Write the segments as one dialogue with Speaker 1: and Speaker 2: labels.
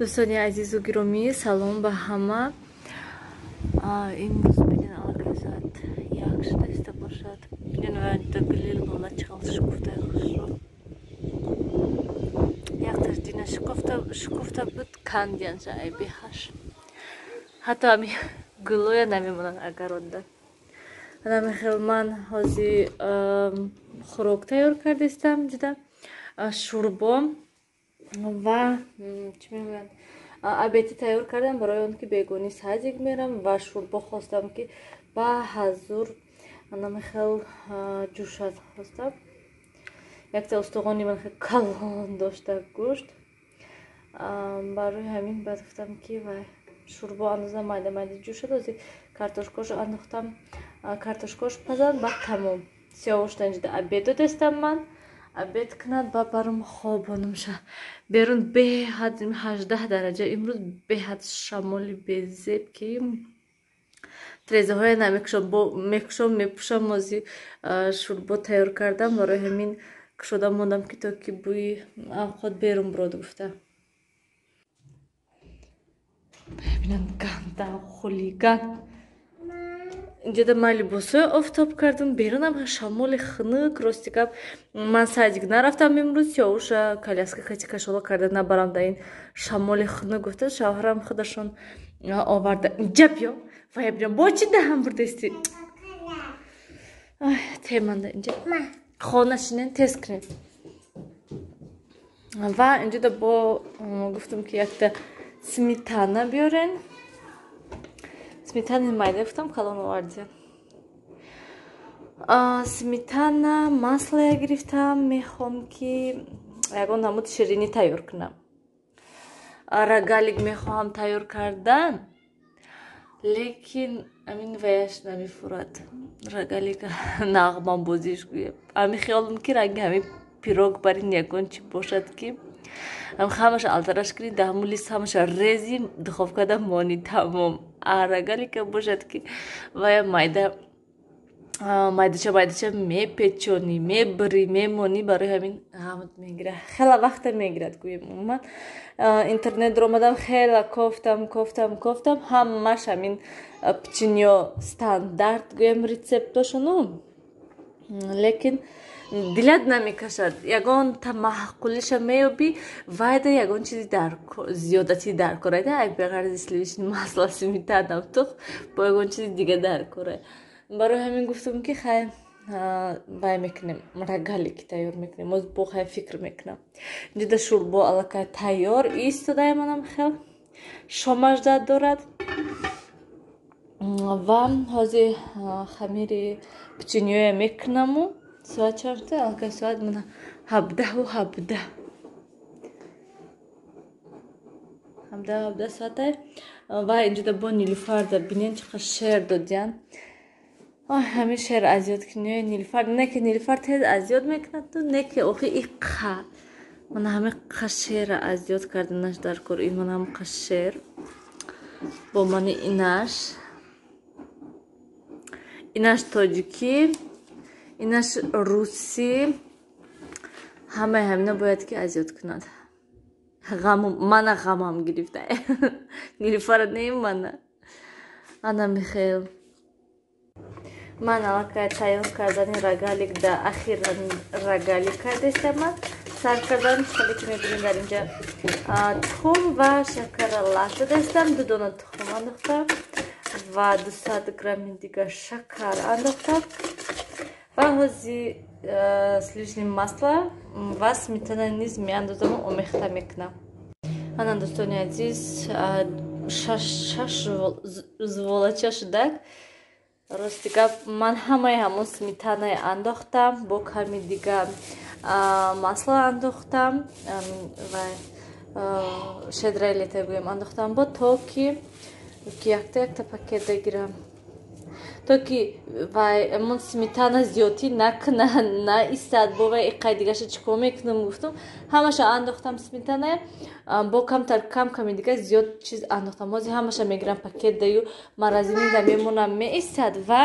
Speaker 1: Дӯстони азизу гиромӣ, салом ба ҳама. Имрӯз бинен, аллакай соат 1 шуда иста бошад. Бинен, гули лола чӣ хел шукуфтаи хушро. Якташ дина шукуфта буд, кандиянша ай беҳаш. Ҳатто ами гулоя намемонанд агаронда. Анамихел, ман ҳозир хӯрок тайёр кардистам, ҷуда шӯрбо ва, чӣ мегӯянд, обеди тайёр кардам, барои он ки бегонӣ садик мерам ва шӯрбо хостам, ки ба ҳазур анамихел ҷӯшад хостам. Якта устухони ман хел калон дошта гӯшт, барои ҳамин баъд гуфтам, ки вай шӯрбо андозам, майда майда ҷӯшад. Ҳозир картошкошо андохтам, картошкош пазанд, баъд тамом. Сиёвушта инҷода обед додестам ман, обед кунад, ба баром хобонумша. Берун беҳад 18 дараҷа имрӯз, беҳад шамоли безеб, ки трезаҳоя намекушом, мекушом, мепӯшам. Ҳозир шӯрбо тайёр кардам, барои ҳамин кушода мондам, ки то ки бӯи авқот берун бурод гуфта. Бинам, ганда хулиган. Инҷода ман либосҳои офтоб кардам, берунам шамоли хунук. Рости гап, ман садик нарафтам имрӯз, Сиёвуша коляска кати кашола карда набарам дар ин шамоли хунук гуфта, шавҳарам худашон оварда. Инҷа биё, вая бинам, бо чӣ даҳам бурдасти? Теманда инҷа хона шинен, тез кунед. Ва инҷода бо гуфтам, ки якта сметана биёрен, сметани майда гуфтам, калон овардия. Сметана, маслая гирифтам, мехоҳам, ки ягон намуд ширинӣ тайёр кунам. Рогалик мехоҳам тайёр кардан, лекин амин ваяш намефурад. Рогалика нағмабозиш гӯям, ами хиёлам, ки ранги ҳамин пирог барин ягон чӣ бошад, ки ҳамаша алтараш кунӣ, дар ҳамун лист ҳамаша рези, духовкада монӣ, тамом. А рогалика бошад, ки вая майда майдача майдача мепечонӣ, мебирӣ, мемонӣ, барои ҳамин ғамат мегирад, хела вақта мегирад гӯем. Умуман, интернет омадам, хела кофтам, кофтам, кофтам, ҳамаш ҳамин печеньё стандарт гӯем рецептошону, лекин дилат намекашад. Ягонта маъқулиша меёбӣ, вайда ягон чизи зиёдатӣ дар кора, ай беғарзи сливочный масло, сметана, тухм, бо ягон чизи дига дар кора. Барои ҳамин гуфтам, ки хай, вай мекунем, рогалики тайёр мекунем. Оз бо хай фикр мекунам. Инҷода шӯрбо аллакай тайёр истодаи, манам хел шомаш дад дорад. Ва ҳозир хамири печеньёя мекунаму. Соат чанд шуда? Аллакай соат мана 17:17, 17:17 соатай. Ва инҷода бо Нилуфарда бинен, чӣ қадр шер додиян. Ҳамин шер азёд кунӣ, Нилуфар не ки Нилуфар тез азёд мекунад, ту не ки охи иқа мана ҳамин қа шера азёд карданаш дар кор. Ин мана ҳам қа шер бо мани инаш тоҷикӣ, инаш русӣ, ҳамаи ҳамина бояд ки азёд кунад. Мана ғамам гирифта, Нилуфара не, мана ана михел. Ман аллакай тайёр кардани рогалик да ахиран рогалик кардестам, ман сар кардан. Хеле ки мебинем, дар инҷа тухм ва шакара лат додастам, ду дона тухм андохтам ва 200 грамми дигар шакар андохтам ва ҳози сливочный масло ва сметана низ меандозаму омехта мекунам. Ана, дӯстони азиз, шаш зволача шудак. Рости гап, ман ҳамаи ҳамон сметанае андохтам, бо ками дига масло андохтам ва щедрое лето гӯем андохтам, бо то ки якта якта пакет гирам, то ки вай амон сметана зиёдтӣ накуна, наистад. Бо вай иқай дигаша чӣ кор мекунам гуфтум, ҳамаша андохтам сметана, бо камтар кам ками дига зиёд чиз андохтам. Ҳозир ҳамаша мегирам пакет даю, морозильник да мемонам, меистад ва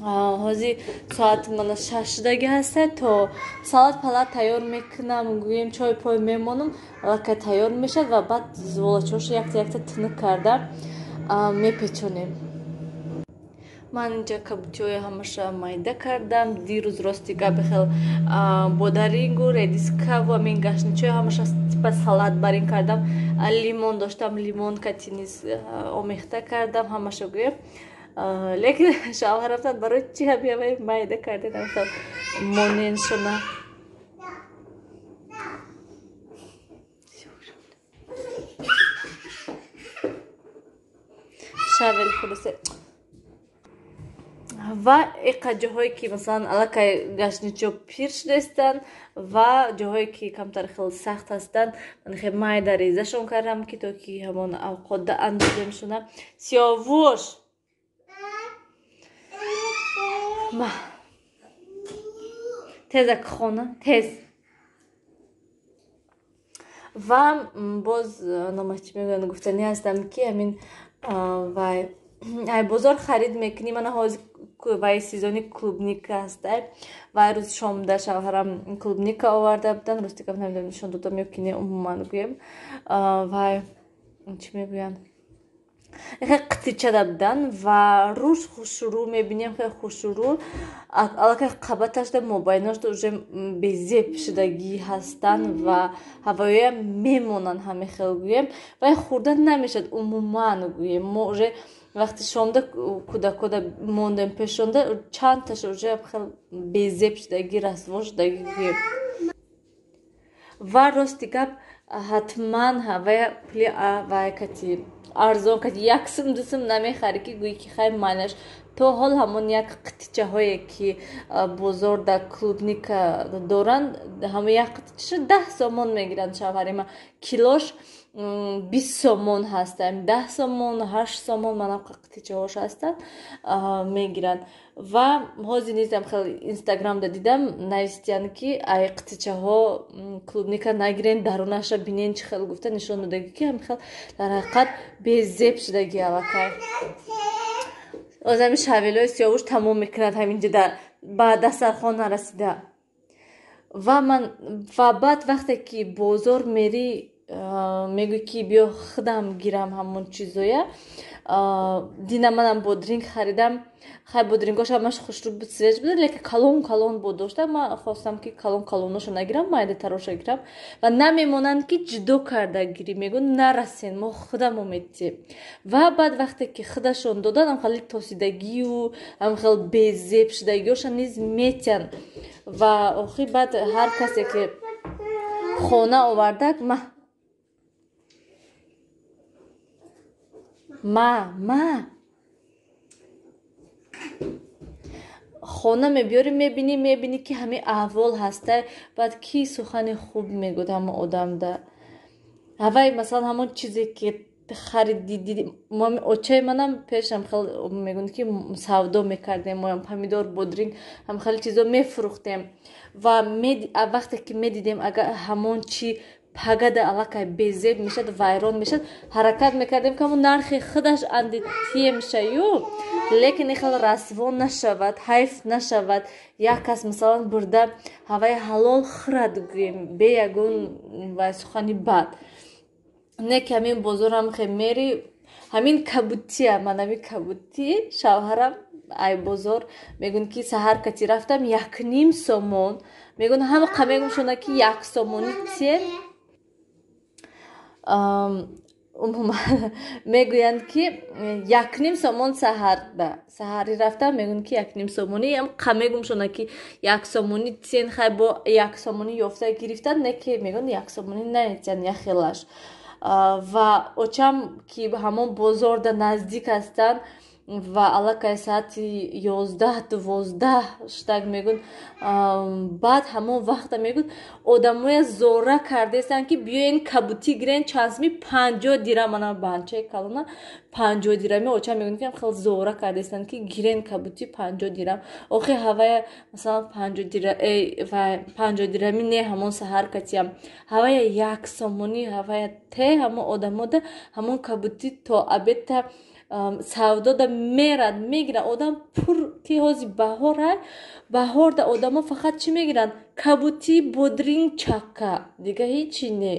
Speaker 1: Ҳозир соат мана 6 шудаги ҳаста, то салат палат тайёр мекунам, гӯем чой пой мемонам, аллакай тайёр мешавад ва баъд зуволачоша якта якта тинук карда мепечонем. Ман инҷа кабутиҳои ҳамаша майда кардам. Дирӯз рости гапи хел бодарингу редискаву ҳамин гашничои ҳамаша типа салат барин кардам. Лимон доштам, лимон кати низ омехта кардам ҳамаша гӯем. Лекин шавҳар рафтанд, барои чӣ ҳамин майда кардем, хел монен шуна. Шавел хулосе. Ва иқа ҷоҳое ки масалан аллакай гашничо пир шудаистанд ва ҷоҳое ки камтар хел сахт ҳастанд, ман хел майда резашон кардам, ки то ки ҳамон авқотда андозем шуна. Сиёвуш ма тезак хона тез. Ва боз номаш чӣ мегӯянд, гуфтанӣ ҳастам ки ҳамин вай ай бозор харид мекунӣ, мана ҳозир вай сезони клубника ҳаста. Вай рӯз шомда шавҳарам клубника оварда буданд, рости гап намедонам нишон додам ё ки не, умуман гӯем. Вай чӣ мегӯянд, хеле қитичада буданд ва рӯш хушрӯ мебинем, хеле хушрӯ, аллакай қабаташда мобайношда уже безеб шудагӣ ҳастанд ва ҳавоя мемонанд ҳаме хел гӯем. Вай хӯрда намешавад умуман гӯем. Мо уже вақти шомда кӯдакода мондем пешонда, чандташа уже хел безеб шудагӣ, расво шудагӣ гӯем. Ва рости гап ҳатман ҳавая пули вай кати арзон кати як сум ду сум намехарӣ, ки гӯӣ ки хай майнаш. То ҳол ҳамон як қитичаҳое ки бозор да клубника доранд, ҳамон як қитичаша 10 сомон мегиранд шавҳари ман. Килош 20 сомон ҳастанд, 10 сомон, 8 сомон манам қитичаҳош ҳастанд мегиранд. Ва ҳозир низам хел инстаграмда дидам, навистиянд ки ай қитичаҳо клубника нагирен, дарунаша бинен чӣ хел гуфта нишон додагӣ, ки ҳам хел дар ҳақиқат безеб шудагӣ аллакай. Оз ҳамин шавелои сиёвуш тамом мекунад ҳаминҷа ба дастархон нарасида. Ва ман ва баъд вақте ки бозор мерӣ, мегӯй ки биё худам гирам ҳамон чизоя. Дина манам бодринг харидам. Хай бодрингош ҳамаш хушрӯ буд, свеж буд, лекин калон калон буд дошта. Ман хостам ки калон калоноша нагирам, майда тароша гирам. Ва намемонанд ки ҷудо карда гирӣ, мегӯ нарасен, мо худамо метиҳем. Ва баъд вақте ки худашон доданд, ҳам хеле тосидагию ҳам хел безеб шудагиёша низ метиҳанд. Ва охир баъд ҳар касе ки хона овардак, ма ма ма хона мебиёрӣ, мебинӣ ки ҳамин аҳвол ҳаста. Баъд ки сухани хуб мегӯд ҳама одамда? Ҳавай масалан ҳамон чизе ки хариди диди, очаи манам пешам хел мегӯянд ки савдо мекардем, моям помидор, бодринг ҳам хеле чизо мефурӯхтем. Ва вақте ки медидем агар ҳамон чи пагада аллакай безеб мешавад, вайрон мешавад, ҳаракат мекардем ки ҳамон нархи худаш анди тие мешаю, лекин ин хел расво нашавад, ҳайф нашавад. Як кас масалан бурда ҳаваи ҳалол хӯрад гӯем, бе ягон вай сухани бад. Не ки ҳамин бозорам хе мери, ҳамин кабутия, ман ҳамин кабути шавҳарам ай бозор мегӯянд ки саҳар кати рафтам 1.5 сомон, мегӯянд ҳама қа мегӯм шона ки 1 сомони тие. Умуман мегӯянд ки 1.5 сомон саҳарда саҳарӣ рафтам, мегӯянд ки 1.5 сомонӣ ам қа мегӯм шона ки 1 сомонӣ тиен, хай бо 1 сомонӣ ёфта гирифтан, не ки мегӯянд 1 сомонӣ наметиҳанд як хелаш. Ва очам ки ҳамон бозорда наздик ҳастанд ва аллакай соати 11-12 штак мегӯянд, баъд ҳамон вақта мегӯянд одамоя зора кардаистанд ки биёен кабутӣ гирен, чанд сими 50 дирам, ана банчаи калона 50 дирами. Очам мегӯянд ки хел зора кардаистанд ки гирен кабутӣ 50 дирам. Охи ҳавая масалан 50 дирами не, ҳамон саҳар катиям ҳавая 1 сомонӣ, ҳавая те ҳамон одамода ҳамон кабутӣ то абедта Савдода мерад, мегирад. Одам пур ки ҳози баҳора, баҳорда одамо фақат чӣ мегиранд? Кабутӣ, бодринг, чакка. Дига ҳечи не.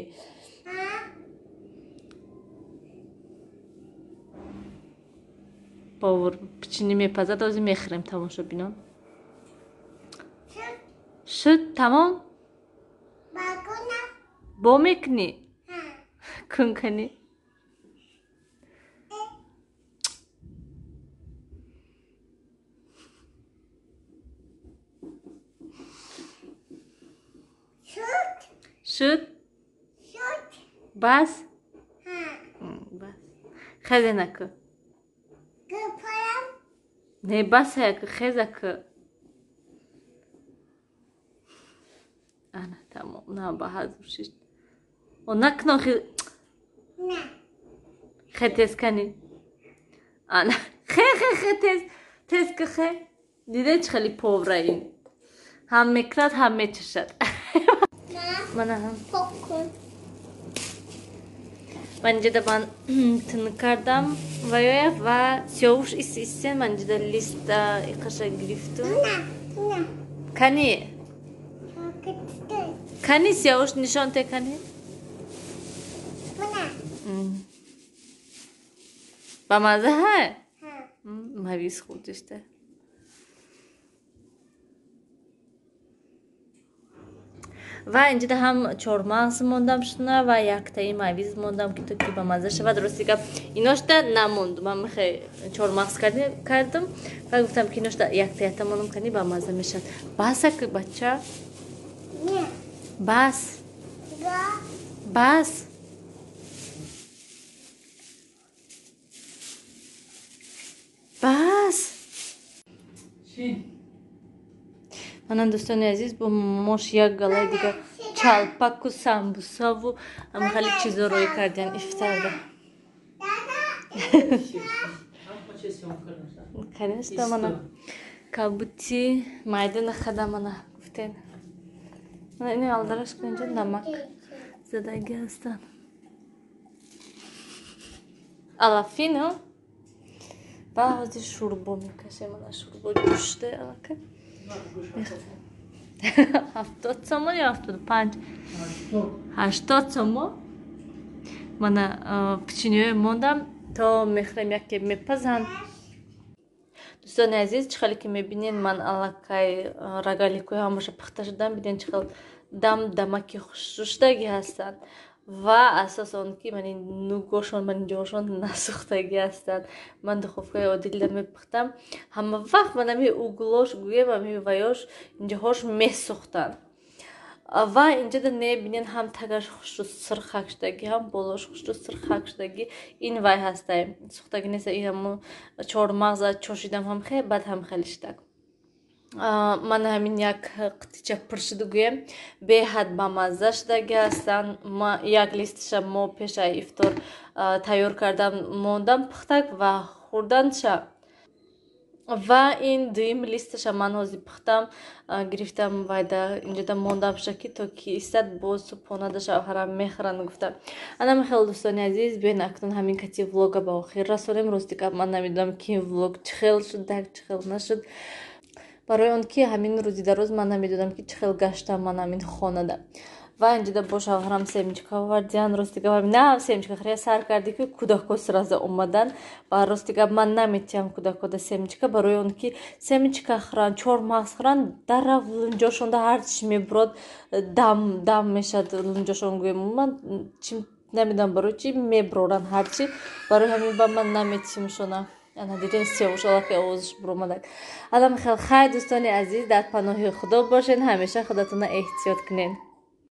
Speaker 1: Повар пичини мепазад, ҳозир мехӯрем, тамошобинон. Шуд, тамом? Бо мекунӣ? Кун кунӣ. Шуд? Бас? Бас. Хезе накун. Не, бас аяку, хеза ку. Ана, тамом. На, ба ҳазур шишт. О, накун охи. Хе тез кани. Ана, хе, хе, хе, тез. Тез ки хе. Диде чӣ хеле повра ин. Ҳам мекунад, ҳам мечашад. Мана ҳам. Ман инҷода ман тун кардам ваёя ва сиёвуш ис исен ман инҷода листа иқаша гирифтум. Кани? Кани сиёвуш нишон те кани? Ба маза ҳай? Мавиз хурдишта. Ва инҷода ҳам чормағз мондам шуна ва яктаи мавиз мондам, ки то ки ба мазза шавад. Рости гап, иношта намонд. Ман мехе чормағз кардам ва гуфтам, ки иношта якта якта мондам, кани ба мазза мешавад. Баса ки бача? Бас. Бас. Бас. Манан, дӯстони азиз, бо мош як галаи дигар чалпаку самбусаву ҳамхали чизо рӯй кардиан ифтарда. Конечно, мана кабути майда нахада, мана гуфтен. Мана ини алдараш ку, инҷо намак задаги ҳастанд. Алафино ва ҳозир шӯрбо мекашем. Мана шӯрбо ҷӯшда аллакай. 70 сомон ё 75? 80 сомон. Мана печеньеҳое мондам, то мехӯрем, яке мепазанд. Дӯстони азиз, чӣ хеле ки мебинед, ман аллакай рогаликҳои ҳамаша пухта шудам. Бинед, чӣ хел дам дамаки хушрӯшудагӣ ҳастанд ва асос он ки мани нугошон, мани ҷошон насӯхтагӣ ҳастанд. Ман духовкаи оддида мепухтам, ҳама вақт ман ами углош гӯем, ами ваёш инҷоҳош месӯхтанд. Ва инҷода мебинед, ҳам тагаш хушрӯ сирхак шудагӣ, ҳам болош хушрӯ сирхак шудагӣ. Ин вай ҳастай, сӯхтагӣ нест, ин ҳамо чормағза чошидам, ҳам хе баъд ҳам хеле шудак. Ман ҳамин як қитича пур шуду гӯем, беҳад бамазза шудагӣ ҳастанд. Ма як листаша мо пешаи ифтор тайёр кардам, мондам пухтак ва хӯрданша. Ва ин дуюм листаша ман ҳозир пухтам, гирифтам вайда инҷода мондамша, ки то ки истад, боз субҳонада шавҳарам мехӯранд гуфтам. Анам хеле, дӯстони азиз, биёед акнун ҳамин кати влога ба охир расонем. Рости гап, ман намедонам, ки ин влог чӣ хел шуд, так чӣ хел нашуд, барои он ки ҳамин рӯзи дароз ман намедонам, ки чӣ хел гаштам ман ҳамин хонада. Ва инҷода бо шавҳарам семечка овардиян. Рости гап, на семечка хӯрия сар карди, ки кӯдакҳо сразу омадан. Ва рости гап, ман наметиҳам кӯдакҳода семечка, барои он ки семечка хӯранд, чормағз хӯранд, дарав лунҷошонда ҳарчи мебурод, дам дам мешад лунҷошон гӯем. Ман чи намедонам, барои чи мебуроранд ҳарчи, барои ҳамин ба ман наметиҳамшона. Ана дидем, сиёвуш аллакай овозаш буромадак. Адам хел. Хайр, дӯстони азиз, дар паноҳи Худо бошед, ҳамеша худатонро эҳтиёт кунед.